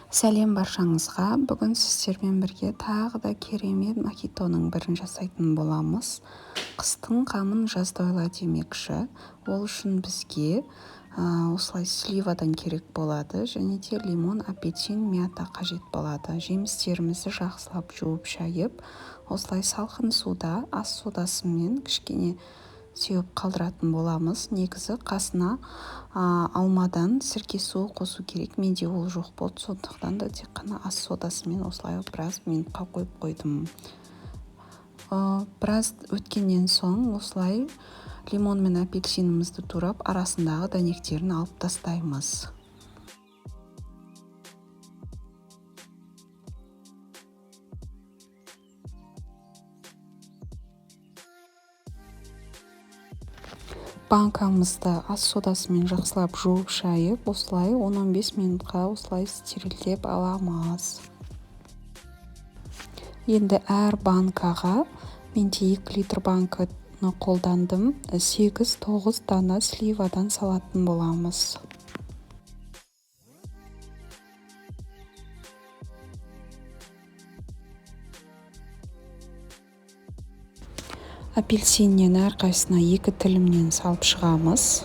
Сәлем баршаңызға! Бүгін сіздермен бірге тағы да керемет мохитоның бірін жасайтын боламыз. Қыстың қамын жазда ойла демекші, ол үшін бізге осылай сливадан керек болады, және де лимон, апельсин, мята қажет болады. Жемістерімізді жақсылап жуып шайып, осылай салқын суда ас содасымен кішкене сеуіп қалдыратын боламыз. Негізі қасына алмадан сірке суы қосу керек, менде ол жоқ болды, сондықтан да тек қана ас содасымен осылай біраз минутқа қойып қойдым. Біраз өткеннен соң осылай лимон мен апельсинімізді турап, арасындағы дәнектерін алып тастаймыз. Банкамызды ас содасымен жақсылап жуып шайып, осылай 10-15 минутқа осылай стерилдеп аламыз. Енді әр банкаға, менде 2 литр банканы қолдандым, 8-9 дана сливадан салатын боламыз. Апельсиннен әрқайсысына 2 тілімнен салып шығамыз.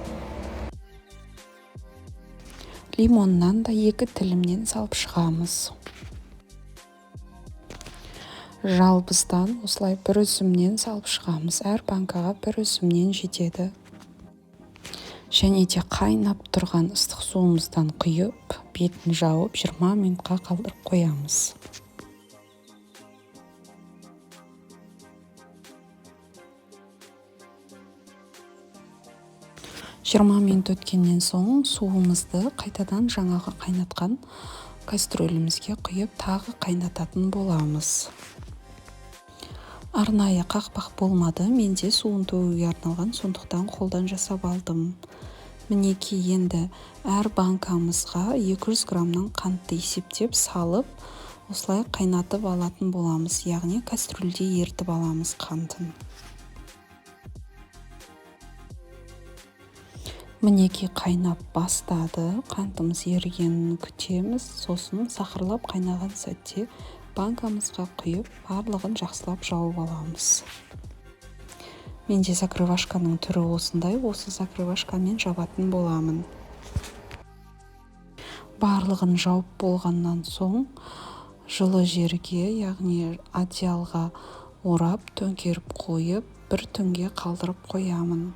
Лимоннан да 2 тілімнен салып шығамыз. Жалбыздан осылай бір үзімнен салып шығамыз. Әр банкаға бір үзімнен жетеді. Және де қайнап тұрған ыстық суымыздан құйып, бетін жауып 20 минутқа қалдырып қоямыз. 20 минут өткеннен соң суымызды қайтадан жаңағы қайнатқан кастрюлімізге құйып, тағы қайнататын боламыз. Арнайы қақпақ болмады, менде суын төгуге арналған, сондықтан қолдан жасап алдым. Мінекей, енді әр банкамызға 200 граммнан қантты есептеп салып, осылай қайнатып алатын боламыз, яғни кастрюльде ерітіп аламыз қантын. Мінекей, қайнап бастады, қантымыз ерігенін күтеміз, сосын сахарлап қайнаған сәтте банкамызға құйып, барлығын жақсылап жауып аламыз. Менде закрывашканың түрі осындай, осы закрывашкамен жабатын боламын. Барлығын жауып болғаннан соң жылы жерге, яғни одеялға орап, төңкеріп қойып, бір түнге қалдырып қоямын.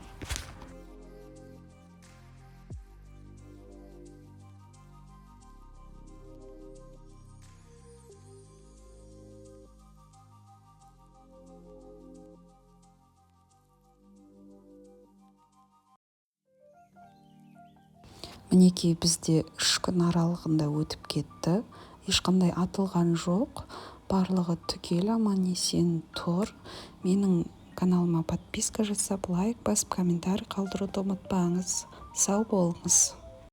Мінекей, бізде 3 күн аралығында өтіп кетті. Ешқандай атылған жоқ. Барлығы түгел аман-есен тұр. Менің каналыма подписка жасап, лайк басып, комментарий қалдыруды ұмытпаңыз. Сау болыңыз.